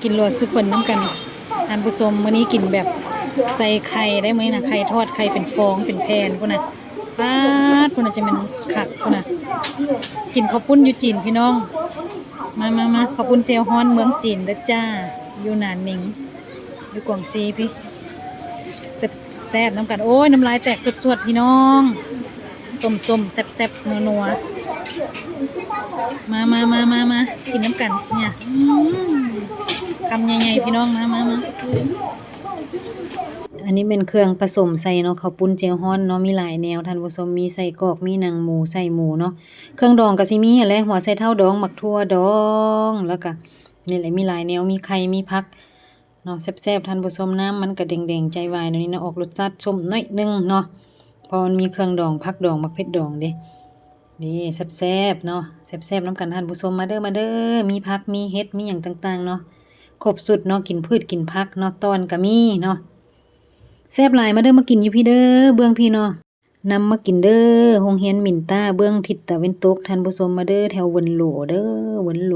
ກິນລົວຊິເຝີນນຳກັນທ່ານຜູ້ຊົມ. ມື້ນີ້ກິນແບບໃສ່ໄຂ່ໄດ້ ມື້ນີ້ນະ ໄຂ່ທອດ ໄຂ່ເປັນຟອງເປັນແຜ່ນພຸ້ນນະ. ປາດ ພຸ້ນນະ ຈະແມ່ນຄັກພຸ້ນນະ. ກິນເຂົ້າປຸ້ນຢູ່ຈີນພີ່ນ້ອງ. ມາໆໆ ເຂົ້າປຸ້ນແຈ່ວຮ້ອນເມືອງຈີນເດີຈ້າ ຢູ່ໜານໜິງ ຢູ່ກວາງຊີພີ້. ແຊບໆນຳກັນ. ໂອ້ຍ ນ້ຳລາຍແຕກສວດໆພີ່ນ້ອງ. ສົ້ມໆ ແຊບໆ ນົວໆ. ມາໆໆໆ ກິນນຳກັນເນຍ. ອືມ ຄຳໃຫຍ່ໆພີ່ນ້ອງ. ມາໆໆ. ອັນນີ້ແມ່ນເຄື່ອງປະສົມໃສ່ເນາະ ເຂົ້າປຸ້ນແຈ່ວຮ້ອນເນາະ. ມີຫຼາຍແນວທ່ານຜູ້ຊົມ ມີໄສ້ກອກ ມີໜັງໝູ ໄສ້ໝູເນາະ. ເຄື່ອງດອງກໍຊິມີຫັ້ນແຫຼະ ຫົວໄຊເທົ້າດອງ ໝາກຖົ່ວດອງ ແລ້ວກໍນີ້ແຫຼະ ມີຫຼາຍແນວ ມີໄຂ່ ມີຜັກ ເນາະ ແຊບໆທ່ານຜູ້ຊົມ. ນ້ຳມັນກະແດງໆ ໃຈວາຍແນວນີ້ເນາະ ອອກລົດຊາດສົ້ມໜ້ອຍໜຶ່ງເນາະ ເພາະມັນມີເຄື່ອງດອງ ຜັກດອງ ໝາກເຜັດດອງເດ້. ນີ້ແຊບໆເນາະ ແຊບໆນຳກັນທ່ານຜູ້ຊົມ. ມາເດີ ມາເດີ ມີຜັກ ມີເຫັດ ມີຫຍັງຕ່າງໆເນາະ ຄົບຊຸດເນາະ ກິນພືດກິນຜັກເນາະ ຕອນກະມີເນາະ ແຊບຫຼາຍ. ມາເດີ ມາກິນຢູ່ພີ້ເດີ ເບື້ອງພີ້ເນາະ. ນຳມາກິນເດີ ໂຮງຮຽນມິນຕ້າ ເບື້ອງທິດຕາເວັນຕົກທ່ານຜູ້ຊົມ. ມາເດີ ແຖວເວິນໂຫຼເດີ ເວິນໂຫຼ.